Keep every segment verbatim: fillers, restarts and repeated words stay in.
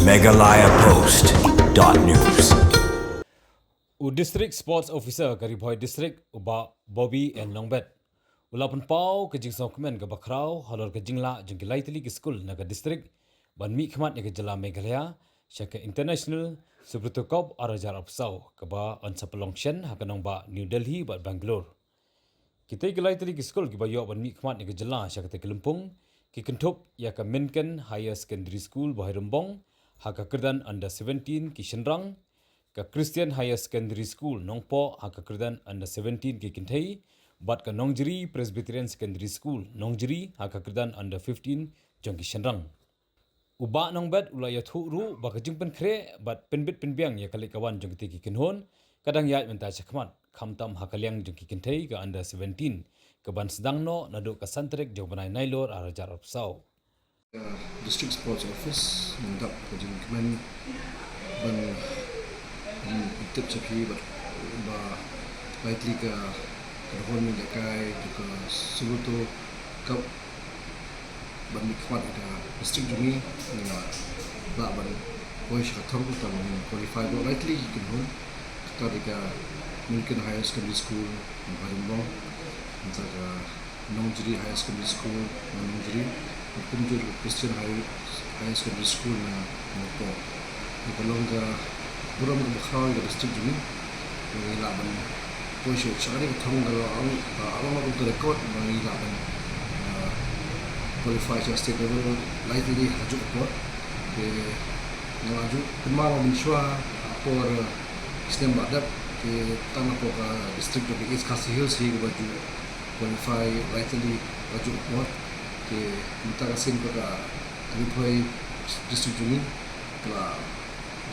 Meghalaya Post dot news. U District Sports Officer ka Ri Bhoi District, u Bah Bobby N Nongbet, u la pynpaw ka jingsngewkmen kaba khraw halor ka jinglah jong ki lai tylli ki skul na ka district ban mihkhmat ïa ka jylla Meghalaya sha ka International Subroto Cup ar hajar arphew saw, kaba yn sa pynlong shen ha ka nongbah New Delhi bad Bangalore. Kitei ki lai tylli ki skul kiba ïoh ban mihkhmat ïa ka jylla sha katei ka lympung ki kynthup ïa ka Minkin Higher Secondary School Bhoirymbong ha ka kyrdan under seventeen ki shynrang, ka Christian Higher Secondary School Nongpoh ha ka kyrdan under seventeen ki kynthei, bad ka Nongjri Presbyterian Secondary School Nongjri ha ka kyrdan under fifteen jong ki shynrang. U Bah Nongbet u la ïathuh ruh ba ka jingpynkhreh bad pynbit pynbiang ïa ka leit ka wan jong kitei ki kynhun ka dang ïaid mynta shakhmat, khamtam ha ka liang jong ki kynthei ka under seventeen, kaban sdang noh naduh ka san tarik jong u bnai Nailur ar hajar arphew saw. District Sports Office ngi dap ka jingkmen ban, ban tip sha phi bad ba lai tylli ka, ka kynhun ngi lehkai jong ka Subroto Cup ban mihkhmat ïa ka district jong ngi. Ngi la lah ban poi sha ka thong, tang ba ngin qualify baroh lai tylli ki kynhun. Kata dei ka Minkin Higher Secondary School na Bhoirymbong, nangta ka Nongjri Higher Secondary School na Nongjri, bad kumjuh ka Christian High, Higher Secondary School na Nongpoh. Ka long ka burom kaba khraw ïa ka district jong ngi ba ngi lah ban poi sha, sha kane ka thong, ka long, ka long ka record ba ngi lah ban, ah, qualify sha state level lai tylli ha kajuh ka por. Te nga la ju kynmaw mynshuwa ha por, ah, ki snem ba dep, te tang hapoh ka district jong ka East Khasi Hills hi kaba ju qualify lai tylli ha kajuh ka por. Te mynta ka sien ba ka Ri Bhoi district jong ngi ka la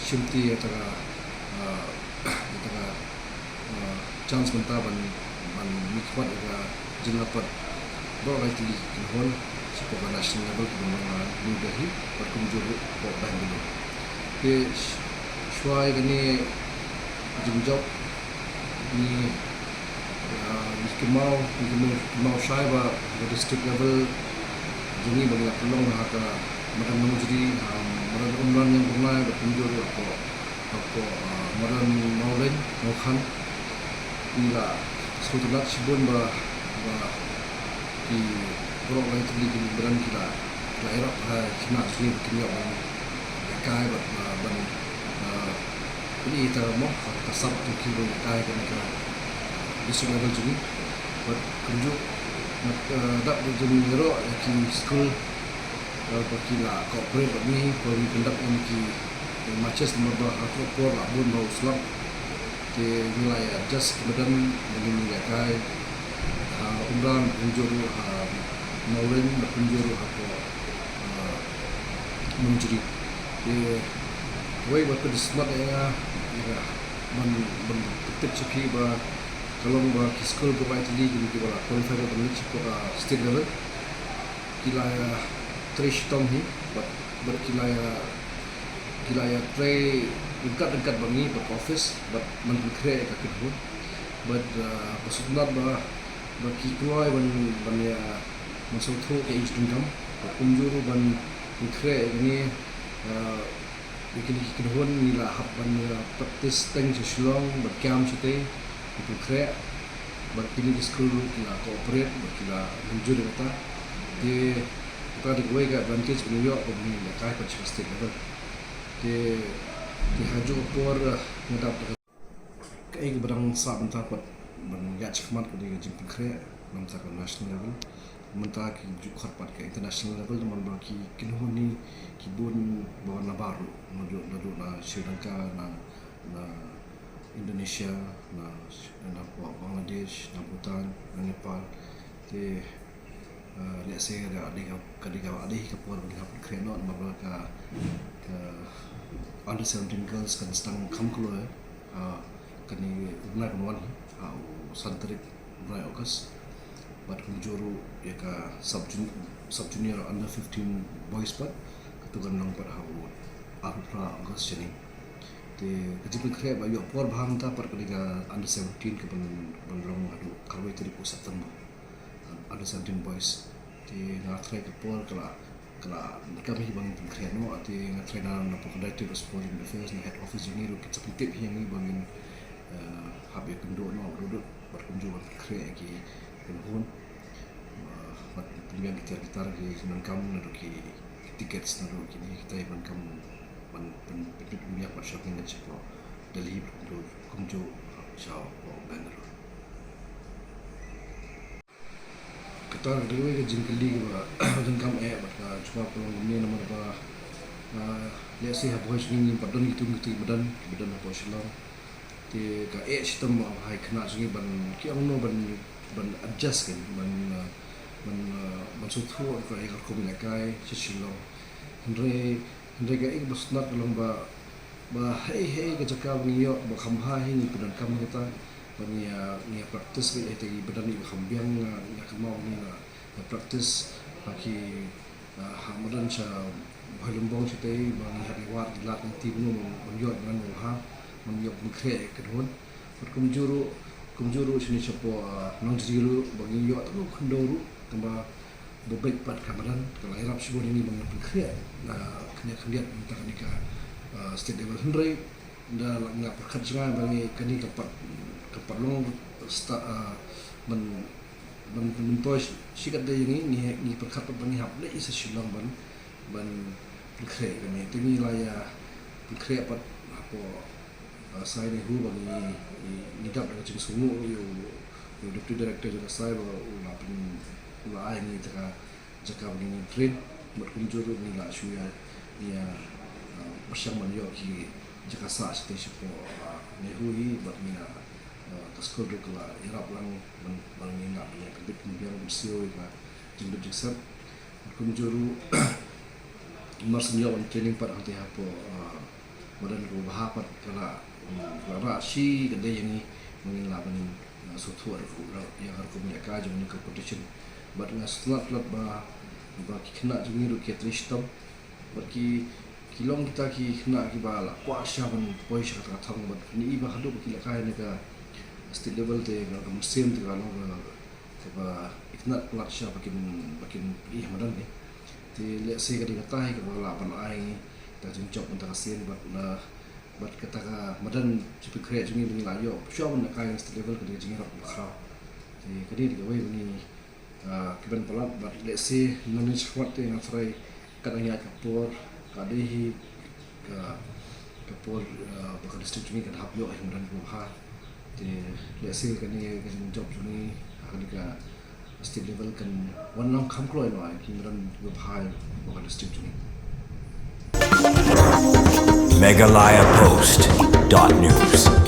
shimti ïa kata ka, ah, ïa kata ka, ah, chance mynta ban, ban mihkhmat ïa ka jingïalang baroh lai tylli ki kynhun shapoh ka national level kiban long ha New Delhi bad kumjuh ruh hapoh Bangalore. Te sh-, shuwa ïa kane ka jingjop ngi, ah, ngi kynmaw, ngi kynmaw, kynmaw shai ba ha ka district level jong ngi ba ngi la pynlong ha ka madan Nongjri, ha madan Umran Ïangbyrnai bad kumjuh ruh hapoh, hapoh, ah, madan Mawlein Mawkhan. Ngi la sngewtynnat shibun ba, ba ki baroh lai tylli ki madan ki la, ki la ïarap ha ki khynnah jong ngi ba kin ïoh ban ïalehkai bad, ah, ban, ah, pyni ïa ka mo, ka sap jong ki ban ïalehkai ha kane ka district level jong ngi. Bad kumjuh, ah, dap da jingïaroh ïa ki skul, ah, ba ki la cooperate bad ngi, ba ngi pyndap ïa ki, eh, matches namar ba ha kajuh ka por la bun ba u slap. Te ngi la ïa adjust ki madan ba ngin ïalehkai ha Umran, kumjuh ruh ha Mawlein, kumjuh ruh hapoh, ah, Nongjri. Te kawei ba pynshai ïa nga, ïa nga ban, ban pyntip sha phi ba ka long ba ki skul baroh lai tylli kiba la qualify ban leit shapoh ka state level ki la ïa trei shitom hi bad, bad ki la ïa, ki la ïa trei ryngkat ryngkat bad ngi bad ka office bad ban pynkhreh ïa ka kynhun. Bad, ah, ba sngewtynnat ba, ba ki kloi ban, ban ïa, ban sngewthuh ïa ka jingdonkam bad kumjuh ruh ban pynkhreh ïa kine, ah, ïa kine ki kynhun. Ngi la hap ban, ah, practice teng sha Shillong, ban camp shatei, ban pynkhreh. Bad kine ki skul ruh ki la cooperate bad ki la mynjur ïa kata. Te kata dei kawei ka advantage ba ngi ïoh ba ngi ïalehkai pat sha state level. Te, te ha kajuh ka por, ah, nga dap da kaei kaba dang sah mynta pat ban ïaid shakhmat ka dei ka jingpynkhreh na bynta ka national level. Mynta ki ju khot pat ka international level namar ba ki kynhun hi ki bun ba wan nabar ruh, naduh, naduh na Sri Lanka, na, na Indonesia, na, na Bangladesh, na Bhutan, na Nepal. Te, ah, lehse ka dei ka, ka dei ka, ka dei ka por ba ngi hap pynkhreh noh namar ba ka, ka under seventeen girls kan sdang kham kloi, ah, kane u bnai ban wan hi, ah, u san tarik u bnai August. Bad kumjuh ruh ïa ka sub jun-, sub junior under fifteen boys pat, katu kan long pat ha u arphew phra August shane. Te ka jingpynkhreh ba ïoh por bha mynta pat ka dei ka under seventeen kaban, ban long haduh khatwei tarik u September. Under seventeen boys. Te nga tharai ka por ka la, Lah, kam hi ba ngin pynkhreh noh, te nga trai na na pokdai te Sporting Affairs na head office jong ngi ruh ki sa pyntip hi ïa ngi ba ngin, eh, hap ïa kynduh noh ruh bad kumjuh ban pynkhreh ïa ki kynhun. Eh, bad pynbiang ki tiar ki tar ki donkam naduh ki tickets naduh kine kita ban kam ban pyn pyn pynbiang bad shopping shapoh Delhi bad kumjuh kumjuh shapoh Bangalore. Kata ka dei kawei ka jingkylli kaba donkam eh bad ka jubab ka long kumne namar ba, ah, lehse ha Bhoi jong ngi ngim pat don kitu kitu ki madan, ki madan hapoh Shillong. Te ka eh shitom ba ha ki khynnah jong ngi ban ki ong no ban, ban adjust kan, ban, ah, ban, ah, ban sngewthuh ïa ka rukom ïalehkai sha Shillong. Hynrei, hynrei ka eh ba sngewtynnat ka long ba, ba hei hei ka jaka ba ngi ïoh ba kham bha hi ngi pyndonkam ïa kata. Ba ngi, ah, ngi practice beit ïa kita ki madan ba kham biang, ah, ngi kynmaw ngi, ah, practice ha ki, ah, ha madan sha Bhoilymbong shatei ba ngi hap ïa wad ïa lad ngi tip no ban ïoh ban bha ban ïoh ban khreh ïa ka kynhun. Bad kumjuh ruh, kumjuh ruh shane shapoh, ah, Nongjri ruh ba ngi ïoh tang khyndew ruh tangba ba beit pat ka madan ka la ïarap shibun ïa ngi ba ngi pynkhreh, ah, khyndiat khyndiat mynta kane ka, ah, state level hynrei da la nga pyrkhat jngai ba ngi kane ka pat, ka pat long start, ah, ban, ban, ban myntoi shi katdei ïa ngi, ngi, ngi pyrkhat pat ba ngi hap leit sha Shillong ban, ban pynkhreh kane. Te ngi la ïa pynkhreh pat hapoh, ah, Sai NEHU ba ngi, ngi, ngi dap da ka jingsngewnguh ïa u, ïa u Deputy Director jong ka Sai ba u la pyn, u la ai ngi ïa ka jaka ba ngin train, bad kumjuh ruh ngi la shu ïa, ïa, uh, pyrshang ban ïoh ki jaka sah shatei shapoh, uh, NEHU hi, bad ngi la, uh, ka skul ruh ka la ïarap lang ban, ban ngin lah ban ïa pynbit pynbiang ban siew ïa ka jingduk jingsep. Bad kumjuh ruh mar shu ïoh ban training pat hangtei hapoh, uh, madan kaba bha pat ka la, mm, ka la rah shi katdei ïa ngi ba ngin lah ban, uh, sngewthuh ruh ïa ka rukom ïalehkai jong kane ka competition. Bad nga sngewtynnat palat ba, ba ki khynnah jong ngi ruh ki ïatrei shitom. Bad ki, ki long kita ki khynnah kiba la kwah shisha ban poi sha kata ka thong bad phin i ba haduh ba ki lehkai na ka state level te ka, ka mynsiem te ka long ka, kaba itynnat palat shisha ba kin, ba kin i ha madan ne. Te lehse ka dei kata hi kaba lah ban ai ngi ta jingjop mynta ka sien bad na, bad kata ka madan jingpynkhreh jong ngi ba ngi la ïoh shuwa ban lehkai na state level ka dei ka jingïarap kaba khraw. Te ka dei kawei ba ngi, ah, kyrmen palat bad lehse nangne shakhmat te nga tharai kat nang ïaid ka por ka dei hi ka, ka por, ah, ba ka district jong ngi kan hap ïoh ïa ki madan kiba bha. Te lehse kane ka jingjop jong ngi ha kane ka state level kan wan long kham kloi noh ïa ki madan kiba bha hapoh ka district jong ngi. Meghalaya Post dot news.